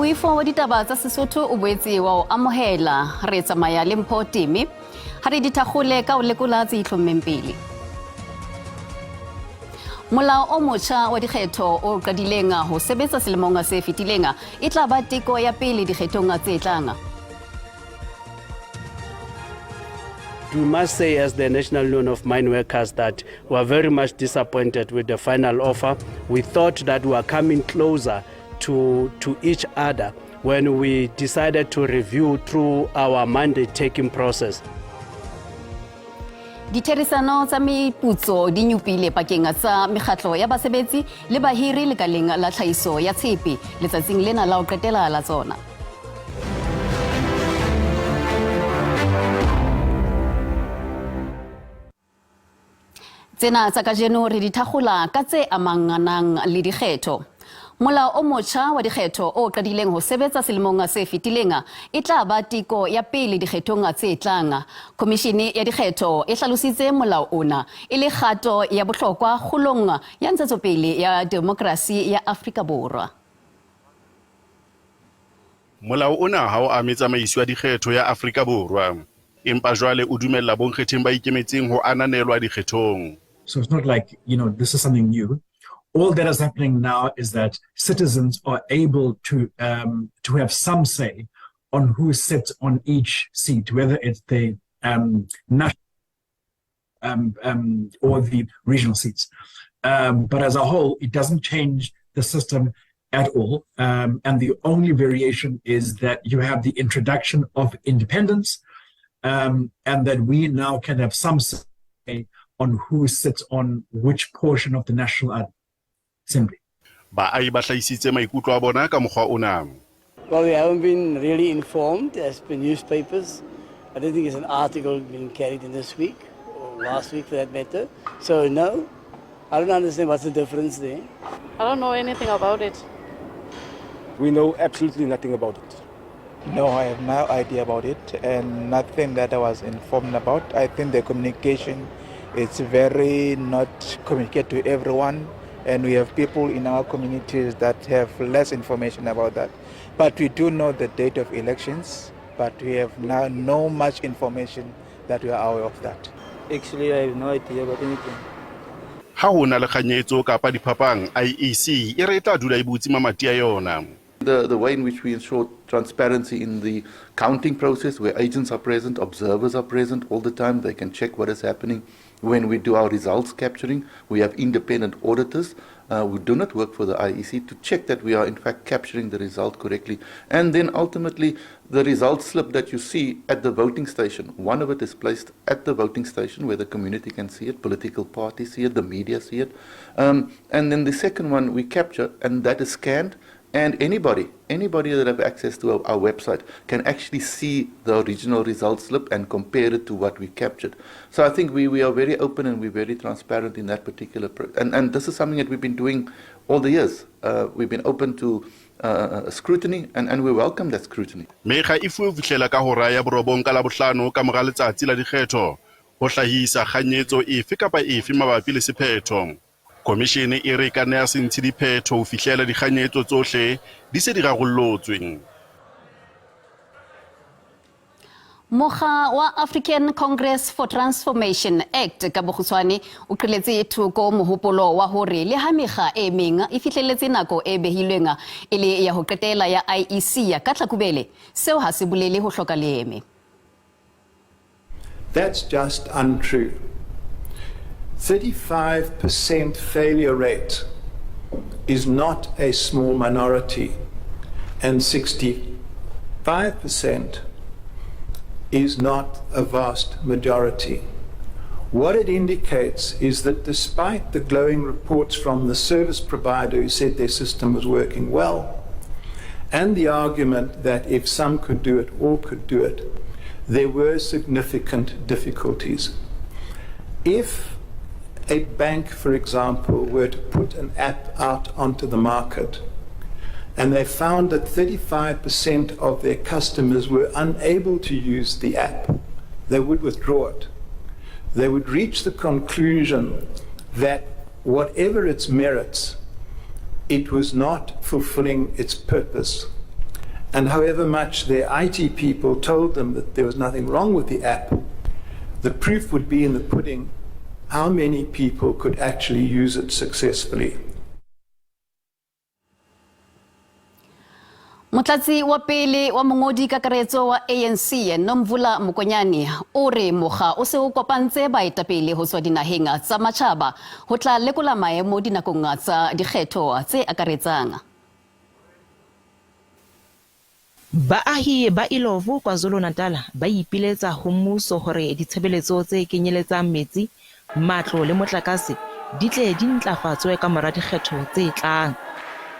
Moifo wa ditaba tsa Sesotho o boetse wa o amohela. Re tsamaya le Mpho Teme. Ha re di thakgole ka o lekola tse itlhommeng pele. Molao o motjha wa dikgetho o qadileng ho sebetsa selemong se fetileng e tla ba teko ya pele dikgethong tse tlang. We must say, as the National Union of Mineworkers, that we are very much disappointed with the final offer. We thought that we were coming closer to, to each other when we decided to review through our mandate taking process. Ditherisano tsa meputso di nyopile pakeng tsa mekgatlo ya basebetsi le bahiri lekaleng la tlhahiso ya tshepe letsatsing lena la ho qetela la tsona. Tsena tsa kajeno re di thakgola ka tse amanganang le dikgetho. Molao o motjha wa dikgetho o qadileng ho sebetsa selemong se fetileng e tla ba teko ya pele dikgethong tse tlang. Khomishene ya dikgetho e hlalositse molao ona e le kgato ya bohlokwa kgolong ya ntshetsopele ya demokrasi ya Afrika Borwa. Molao ona ha o ame tsamaiso ya dikgetho ya Afrika Borwa, empa jwale o dumella bonkgetheng ba ikemetseng ho ananelwa dikgethong. So it's not like, you know, this is something new. All that is happening now is that citizens are able to um, to have some say on who sits on each seat, whether it's the um, national um, um, or the regional seats. Um, but as a whole, it doesn't change the system at all. Um, and the only variation is that you have the introduction of independence um, and that we now can have some say on who sits on which portion of the National Assembly. Baahi ba hlahisitse maikutlo a bona ka mokgwa ona. Well, we haven't been really informed as per newspapers. I don't think there's an article being carried in this week or last week for that matter. So no, I don't understand what's the difference there. I don't know anything about it. We know absolutely nothing about it. No, I have no idea about it and nothing that I was informed about. I think the communication is very not communicate to everyone and we have people in our communities that have less information about that. But we do know the date of elections, but we have now no much information that we are aware of that. Actually, I have no idea about anything. Ha ho na le kganyetso kapa diphapang, IEC e re e tla dula e butse mamati a yona. The, the way in which we ensure transparency in the counting process, where agents are present, observers are present all the time, they can check what is happening. When we do our results capturing, we have independent auditors uh, who do not work for the IEC to check that we are in fact capturing the result correctly. And then ultimately, the result slip that you see at the voting station, one of it is placed at the voting station where the community can see it, political parties see it, the media see it. Um, and then the second one we capture, and that is scanned and anybody, anybody that have access to our, our website can actually see the original result slip and compare it to what we captured. So I think we, we are very open and we're very transparent in that particular. Pro- and, and this is something that we've been doing all the years. Uh, we've been open to uh, uh scrutiny and, and we welcome that scrutiny. Mekga e fuwe ho fihlela ka hora ya borobong ka Labohlano ka mora letsatsi la dikgetho ho hlahisa kganyetso efe kapa efe mabapi le sephetho. Komishene e re e ka nna ya se ntshe diphetho ho fihlela dikganyetso tsohle di se di rarollotswe. Mokga wa African Congress for Transformation Act ka bokgutshwane o qheletse thoko mohopolo wa hore le ha mekga e meng e fihlelletse nako e behilweng e le ya ho qetela ya IEC ka Tlhakubele, seo ha se bolele ho hloka leeme. That's just untrue. 35% failure rate is not a small minority, and 65% is not a vast majority. What it indicates is that despite the glowing reports from the service provider who said their system was working well, and the argument that if some could do it, all could do it, there were significant difficulties. If a bank, for example, were to put an app out onto the market, and they found that 35% of their customers were unable to use the app, they would withdraw it. They would reach the conclusion that whatever its merits, it was not fulfilling its purpose. And however much their IT people told them that there was nothing wrong with the app, the proof would be in the pudding how many people could actually use it successfully. Motlatsi wa pele wa mongodi kakaretso wa ANC Nomvula Mokonyane o re mokga o se o kopantse baetapele ho tswa dinaheng tsa matjhaba ho tla lekola maemo dinakong tsa dikgetho tse akaretsang. Baahi ba Illovo, KwaZulu-Natal ba ipiletsa ho mmuso hore ditshebeletso tse kenyeletsang metsi, matlo le motlakase di tle di ntlafatswe kamora dikgetho tse tlang.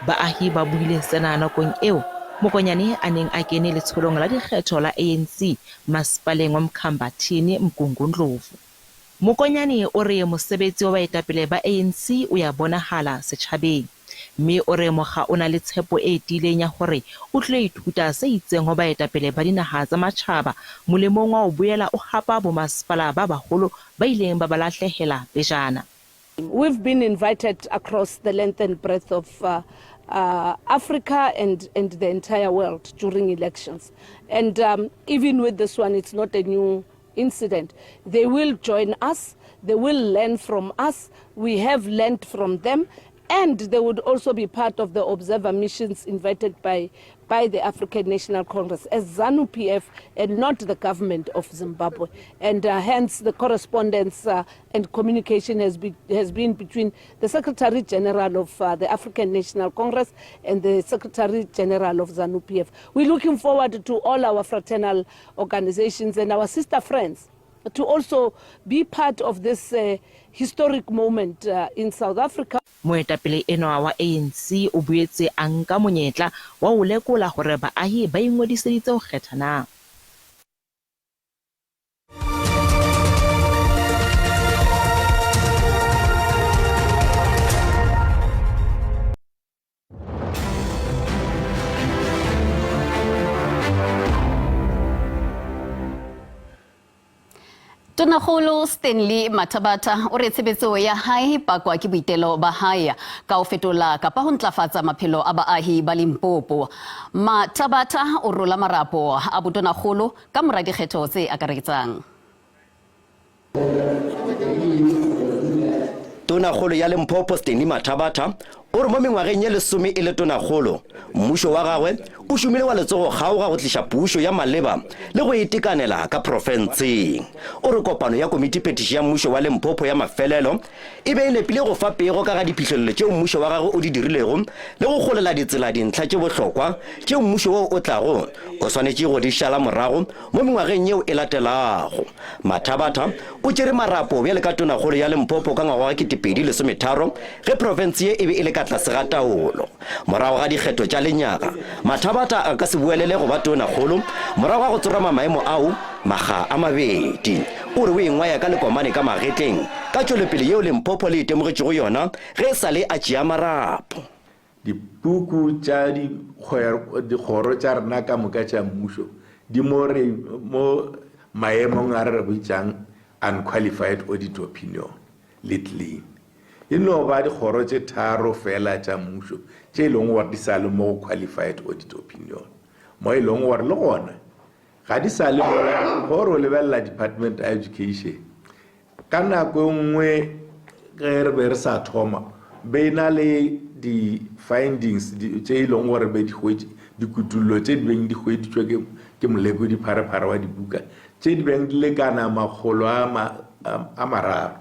Baahi ba buile sena nakong eo Mokonyane a neng a kene letsholong la dikgetho la ANC masepaleng wa Mkhambathini, Mgungundlovu. Mokonyane o re mosebetsi wa baetapele ba ANC o ya bonahala setjhabeng. Mme o re mokga o na le tshepo e tiileng ya hore o tlilo ithuta se itseng ho baetapele ba dinaha tsa matjhaba molemong wa ho boela o hapa bomasepala ba baholo ba ileng ba ba lahlehela pejana. We've been invited across the length and breadth of Africa and, and the entire world during elections. And um, even with this one, it's not a new incident. They will join us, they will learn from us, we have learned from them, and they would also be part of the observer missions invited by, by the African National Congress as ZANU PF and not the government of Zimbabwe. And uh, hence the correspondence uh, and communication has, be, has been between the Secretary General of uh, the African National Congress and the Secretary General of ZANU PF. We're looking forward to all our fraternal organizations and our sister friends to also be part of this uh, historic moment uh, in South Africa. Moetapele enwa wa ANC o boetse a nka monyetla wa ho lekola hore baahi ba ingodiseditse ho kgetha na. Tonakgolo Stanley Mathabatha o re tshebetso ya hae e pakwa ke boitelo ba hae ka ho fetola kapa ho ntlafatsa maphelo a baahi ba Limpopo. Mathabatha o rola marapo a botonakgolo ka mora dikgetho tse akaretsang. Tonakgolo ya Limpopo Stanley Mathabatha o re mo mengwageng ye lesome e le tonakgolo, mmušo wa gagwe o šomile wa letsogo kgaoga go tliša pušo ya maleba le go itekanela ka profenseng. O re kopano ya komitiphethiši ya mmušo wa Limpopo ya mafelelo e be e nepile go fa pego ka ga diphihlelelo tšeo mmušo wa gagwe o di dirilego le go kgolela ditsela dintlha tše bohlokwa tšeo mmušo wo o tlago o swanetše go di šala morago Mo mengwageng yeo e latelago, Mathabatha o tšere marapo bjale ka Tonakgolo ya Limpopo ka ngwaga wa 2013 ge profense ye e be e le ka tlase ga taolo. Morago ga dikgetho tša lenyaga, Mathabatha a ka se boelele go ba Tonakgolo morago ga go tsorama maemo ao makga a mabedi. O re o ingwaya ka lekomane ka magetleng ka tšwelopele yeo Limpopo le itemogetšego yona ge e sa le a tšea marapo. Dipuku tša dikgoro tša rena ka moka tša mmušo di mo re mo maemong a re re bitšang unqualified audit opinion le clean. E no ba dikgoro tše tharo fela tša mmušo tše e leng gore di sa le mo go qualified audit opinion, mo e leng gore le gona ga di sa le mola gore o lebelela Department ya Education. Ka nako e nngwe ge re be re sa thoma, be e na le di-findings tše e leng gore be di hwetše, dikutullo tše di beng di hweditšwe ke, ke molekodi pharephare wa dibuka, tše di beng di lekana makgolo a, ma, a mararo.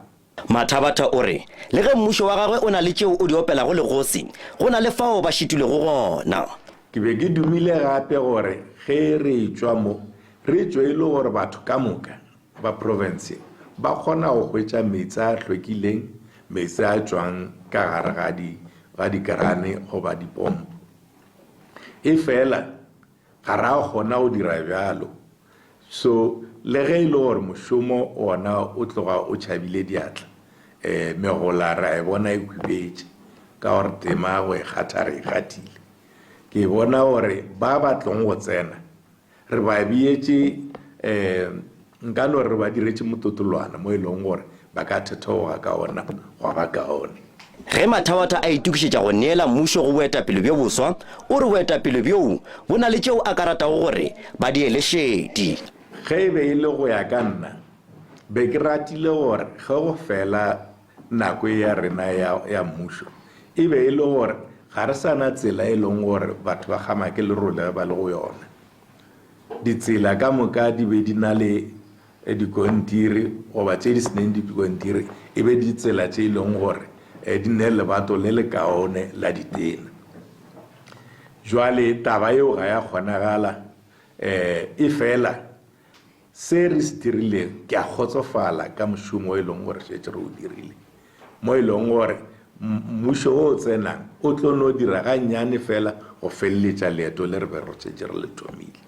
Mathabatha o re le ge mmušo wa gagwe o na le tšeo o di opelago legosi, go na le fao ba šitilwego gona. Ke be ke dumile gape gore ge re etšwa mo, re tšwe e le gore batho ka moka ba profense ba kgona go hwetša meetse a hlwekileng, meetse a tšwang ka gare ga di, ga dikerane goba dipompo. Efela ga ra kgona go dira bjalo. So le ge e le gore mošomo wona o tloga o tšhabile diatla, um megola re a e bona e hwibetše ka gore tema go e kgatha re e kgathile. Ke bona gore ba ba tlong go tsena Re ba beetše, um nka no re re ba diretše mototolwana mo e leng gore ba ka thetheboga ka ona gwa ba kaone. Ge Mathabatha a itokišetša go neela mmušo go boetapele bjo boswa, o re boetapele bjoo bo na le tšeo a ka ratago gore ba di ele šedi. Ge e be e le go ya ka nna, be ke ratile gore ge go fela nako ye ya rena ya, ya mmušo, e be e le gore ga re sa na tsela e leng gore batho ba kgama ke lerole ge ba le go yona. Ditsela ka moka di be di na le dikontiri goba tše di se neng dikontiri, e be ditsela tše e leng gore di ne lebato le lekaone la ditena. Jwale taba yeo ga ya kgonagala, efela se re se dirileng, ke a kgotsofala ka mošomo e leng gore šetše re o dirile, mo e leng gore mmušo o o tsenang o tlo no dira gannyane fela go feleletša leeto le re be re šetše re le thomile.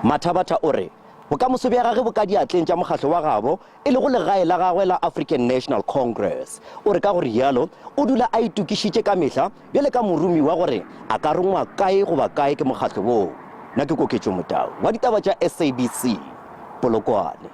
Mathabatha o re bokamoso bja gage bo ka diatleng tša mokgatlo wa gabo e lego legae la gagwe la African National Congress. O re ka go realo o dula a itokišitše ka mehla bjale ka moromiwa gore a ka rongwa kae goba kae ke mokgatlo woo. Nna ke Koketšo Motau wa ditaba tša SABC, Polokwane.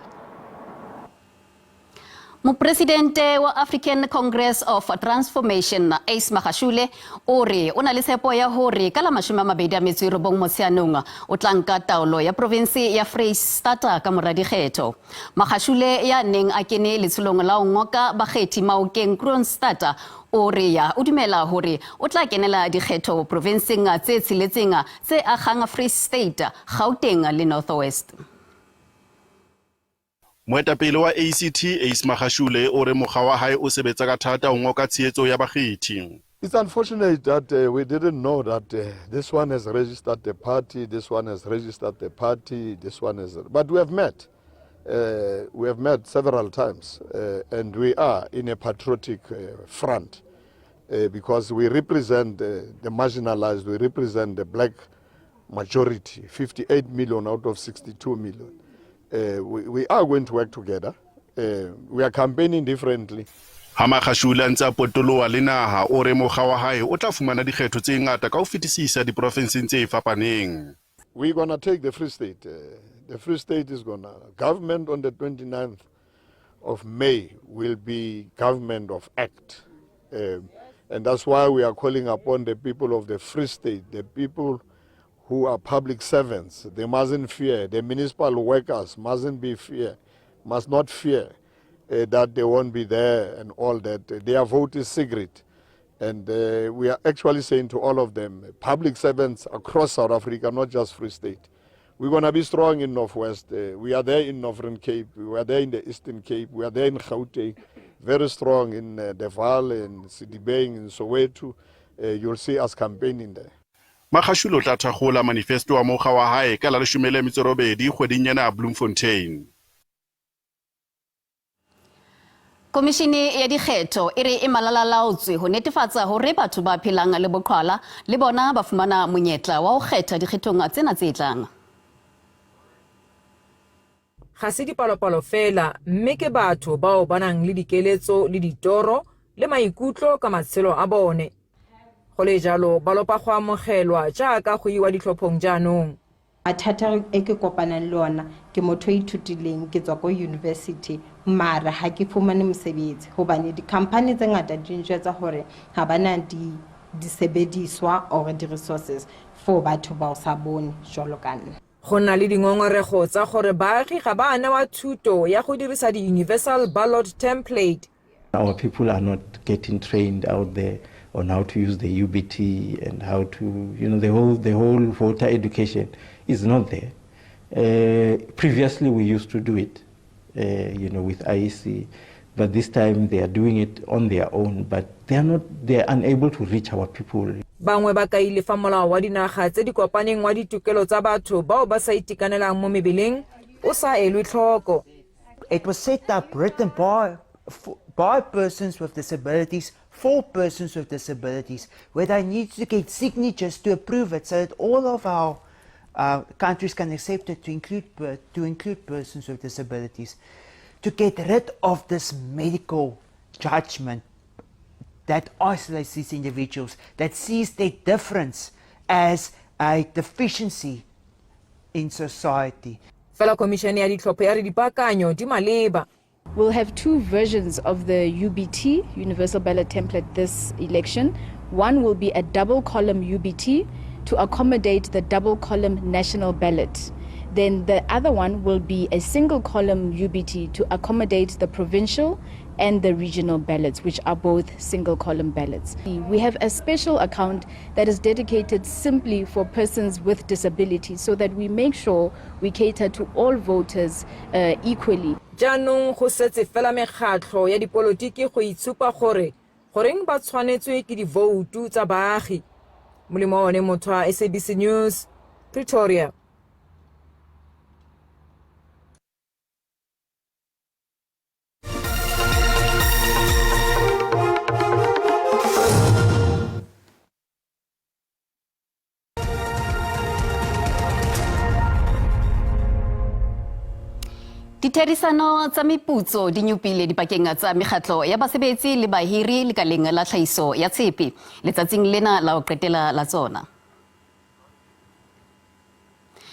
Mopresidente wa African Congress of Transformation Ace Magashule o re o na le tshepo ya hore ka la 29 Motsheanong o tla nka taolo ya provinse ya Freistata ka mora dikgetho. Magashule ya neng a kene letsholong la ho ngoka bakgethi Maokeng Kroonstad o re ya o dumela hore o tla kenela dikgetho provinseng tse tsheletseng tse akgang Free State, Gauteng le North West. Moetapele wa ACT, Ace Magashule, o re mokga wa hae o sebetsa ka thata ho ngoka tshehetso ya bakgethi. It's unfortunate that we didn't know that this one has registered the party, this one has registered the party, this one has... But we have met. We have met several times, and we are in a patriotic front because we represent the marginalized, we represent the black majority, 58 million out of 62 million. We are going to work together. We are campaigning differently. Ha Magashule a ntse a potoloha le naha, o re mokga wa hae o tla fumana dikgetho tse ngata ka ho fetisisa diprofenseng tse fapaneng. We're going to take the Free State. The Free State is going to, government on the 29th of May will be government of act. And that's why we are calling upon the people of the Free State, the people who are public servants. They mustn't fear. The municipal workers mustn't be fear, must not fear that they won't be there and all that. Their vote is secret. And we are actually saying to all of them, public servants across South Africa, not just Free State, we're going to be strong in Northwest. We are there in Northern Cape. We are there in the Eastern Cape. We are there in Gauteng. Very strong in the Vaal, in Sedibeng, in Soweto. You'll see us campaigning there. Magashule o tla thakgola manifesto wa mokga wa hae ka la 18 kgweding ena ya Bloemfontein. Komishini ya dikgetho e re e malalalaotswe ho netefatsa hore batho ba phelang le boqhwala le bona ba fumana monyetla wa ho kgetha dikgethong tsena tse tlang. Ga se dipalopalo fela mme ke batho bao ba nang le dikeletso le ditoro le maikutlo ka matshelo a bone. Go le jalo ba lopa go amogelwa jaaka go iwa ditlhophong jaanong. Mathata e ke kopanang le ona, ke motho o ithutileng, ke tswa ko university, mara ha ke fumane mosebetsi hobane di-company tse ngata di njwetsa hore ha ba na disebediswa or di-resources for batho ba o sa bone jwalo ka nna. Go na le dingongorego tsa gore baagi ga ba a newa thuto ya go dirisa di-universal ballot template. Our people are not getting trained out there on how to use the UBT and how to, you know, the whole voter education is not there. Previously we used to do it with IEC, but this time they are doing it on their own, but they are not, they are unable to reach our people. Bangwe ba kaile fa molao wa dinaga tse di kopaneng wa ditokelo tsa batho bao ba sa itekanelang mo mebeleng o sa elwe tlhoko. It was set up, written by persons with disabilities, for persons with disabilities, where they need to get signatures to approve it so that all of our countries can accept it to include persons with disabilities, to get rid of this medical judgment that isolates these individuals, that sees their difference as a deficiency in society. Fela khomišene ya ditlhopho ya re dipaakanyo di maleba. We'll have two versions of the UBT, Universal Ballot Template, this election. One will be a double column UBT to accommodate the double column national ballot. Then the other one will be a single column UBT to accommodate the provincial and the regional ballots, which are both single column ballots. We have a special account that is dedicated simply for persons with disabilities so that we make sure we cater to all voters uh, equally. Jaanong go setse fela mekgatlho ya dipolotiki go itshupa gore goreng ba tshwanetswe ke divoutu tsa baagi. Molemo one Mothwa, SABC News, Pretoria. Ditherisano tsa meputso di nyopile dipakeng tsa mekgatlo ya basebetsi le bahiri lekaleng la tlhahiso ya tshepe letsatsing lena la ho qetela la tsona.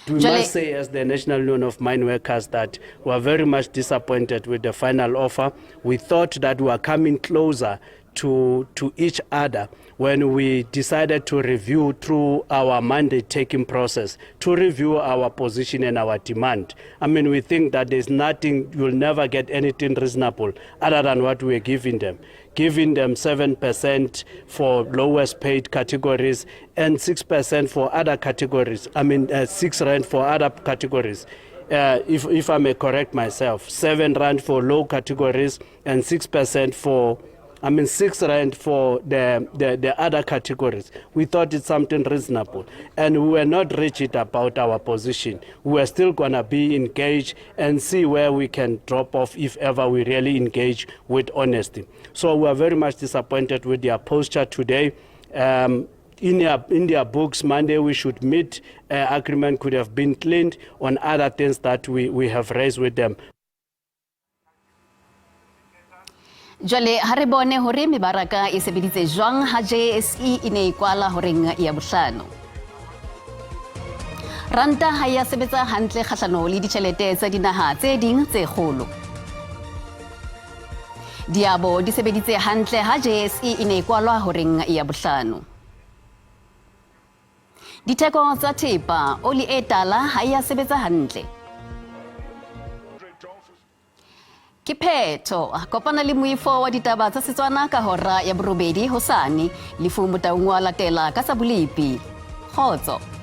We must say as the National Union of Mine Workers that we are very much disappointed with the final offer. We thought that we are coming closer to, to each other when we decided to review through our mandate taking process, to review our position and our demand. I mean, we think that there's nothing, you'll never get anything reasonable other than what we're giving them. Giving them 7% for lowest paid categories and 6% for other categories. I mean, uh, 6 rand for other categories. Uh, if, if I may correct myself, 7 rand for low categories and 6% for I mean, 6 rand for the, the, the other categories. We thought it's something reasonable. And we were not rigid about our position. We were still going to be engaged and see where we can drop off if ever we really engage with honesty. So we are very much disappointed with their posture today. Um, in their, in their books, Monday we should meet. Uh, agreement could have been cleaned on other things that we, we have raised with them. Jwale ha re bone hore mebaraka e sebeditse jwang ha JSE e ne e kwala horeng ya bohlano. Ranta ha ya sebetsa hantle kgahlano le ditjhelete tsa dinaha tse ding tse kgolo. Diabo di sebeditse hantle ha JSE e ne e kwalwa horeng ya bohlano. Ditheko tsa thepa, oli e tala ha e ya sebetsa hantle. Ke phetho. Kopana le moifo wa ditaba tsa Setswana ka hora ya borobedi hosane. Lefu Motaung wa latela ka sa bolepi. Kgotso.